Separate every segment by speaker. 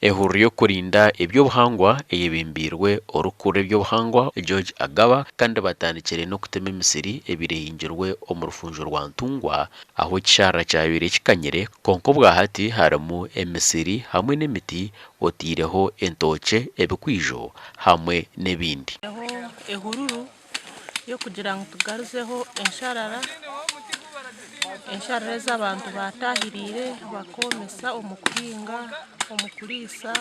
Speaker 1: Ehururu y'okurinda eby'obuhangwa eyebembeirwe orikukurira eby'obuhangwa, George Agaba kandi batandikire n'okutema emisiri ebaire ehingirwe omu rufunjo rwa Ntungwa ahu ekisharara kyabaire kikanyire kwonka obwahati harimu emisiri hamwe n'emiti oteireho entookye, ebikwijo hamwe n'ebindi.
Speaker 2: Ehururu y'okugira ngu tugaruzeho ensharara, ensharara ezi abantu baatahiriire bakoomesa omu kuhinga, omu kuriisa,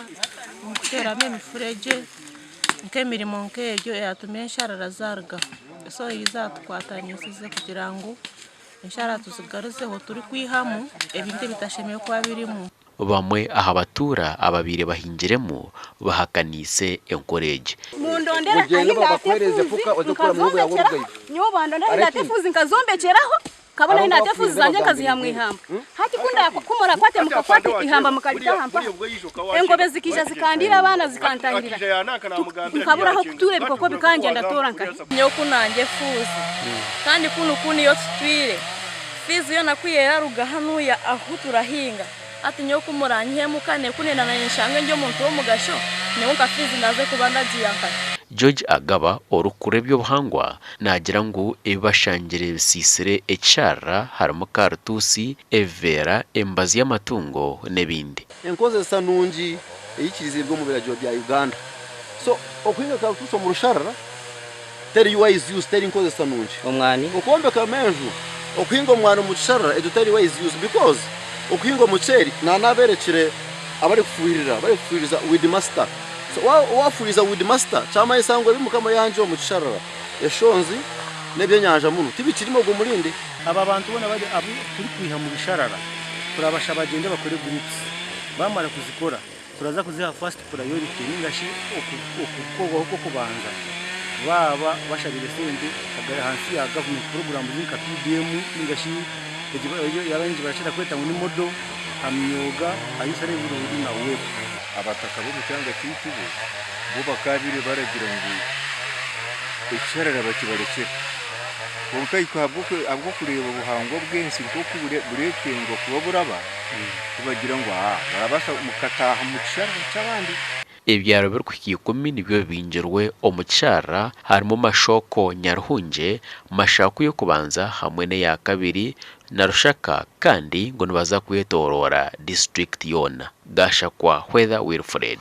Speaker 2: omu kuteeramu emifuregye nk'emirimo nk'egyo eyatuma ensharara zaarugaho. So eizooba tukwatanisize kugira ngu ensharara tuzigaruzeho turikwihamu ebintu ebitashemereire kuba birimu.
Speaker 1: Bamwe aha batuura ababaire bahingiremu bahakaniise enkora egi.
Speaker 3: Mundondere ahi ndaata efuuzi nkazombekyeraho, nyowe bandondere ahi ndaata efuuzi nkazombekyeraho, nkabona ahi ndaata efuuzi zangye nkaziiha mu ihamba. Hati ku murakwate mukakwata eihamba mukarita aha mpaha, engobe zikaija zikandiira abaana zikantahirira, nkabura ah'okutuura ebikooko bikandya ndatoora nkahi?
Speaker 4: Nyowe ku nangye efuuzi kandi kunu ku niyo tutwire. Fiizi yoona ku eraruga hanuya ahu turahinga, hati nyowe ku muranyiha omuka neku nenda nanye nshange ndi omuntu w'omugasho, nyowe nka fiizi ndaze kuba ndagiiha nkahi?
Speaker 1: George Agaba orikukurira eby'obuhangwa naagira ngu ebi bashangire bisiisire ekisharara harimu karutuusi, ebiveera, emibazi y'amatungo n'ebindi.
Speaker 5: Enkozesa nungi eyikiriziibwe omu biragiro bya Uganda. So okuhinga karutuusi omu rusharara Teri wise use, teri nkozesa nungi.
Speaker 6: Omwani.
Speaker 5: Okwombeka amenju, okuhinga omwani omu kisharara egyo teri wise use because okuhinga omuceeri nanaberekire abari kufuhirira bari kufuhiriza weed master so wafuhiriza weed master kyamanyisa ngu ebi mukama yahangire omu kisharara eshonzi nebyenyanja muno tibikirimu ogwo murindi.
Speaker 7: Aba bantu boona abu turikwiha mu bisharara turabashaba bagyende bakore groups bamara kuzikora Turaza kuziha first priority ninga shi okukorwaho kw'okubanza baaba bashabire sente ahansi ya government programs nka PDM ninga shi ei abaingi barakira kweta ngu ni model, Amyooga, Ayusara Ebirungi na WEP.
Speaker 8: Abataka b'omu kyanga kyaitu bo, bo bakaabaire baragira ngu ekisharara bakibarekyere. Kwonka itwe ahabw'okureeba obuhangwa bw'ensi nk'oku bureetengwa kuba buraba, Tibagira ngu, Aa, barabaasa mukataaha mu kisharara ky'abandi.
Speaker 1: Ebyaro birikuhika ikumi nibyo bibingirwe omu kisharara harimu Mashoko Nyaruhungye, Mashaku y'okubanza hamwe n'eya kabiri na Rushaka kandi ngu nibaza kwetoroora disiturikiti yoona. Gashakwa Hwedha Wilfred.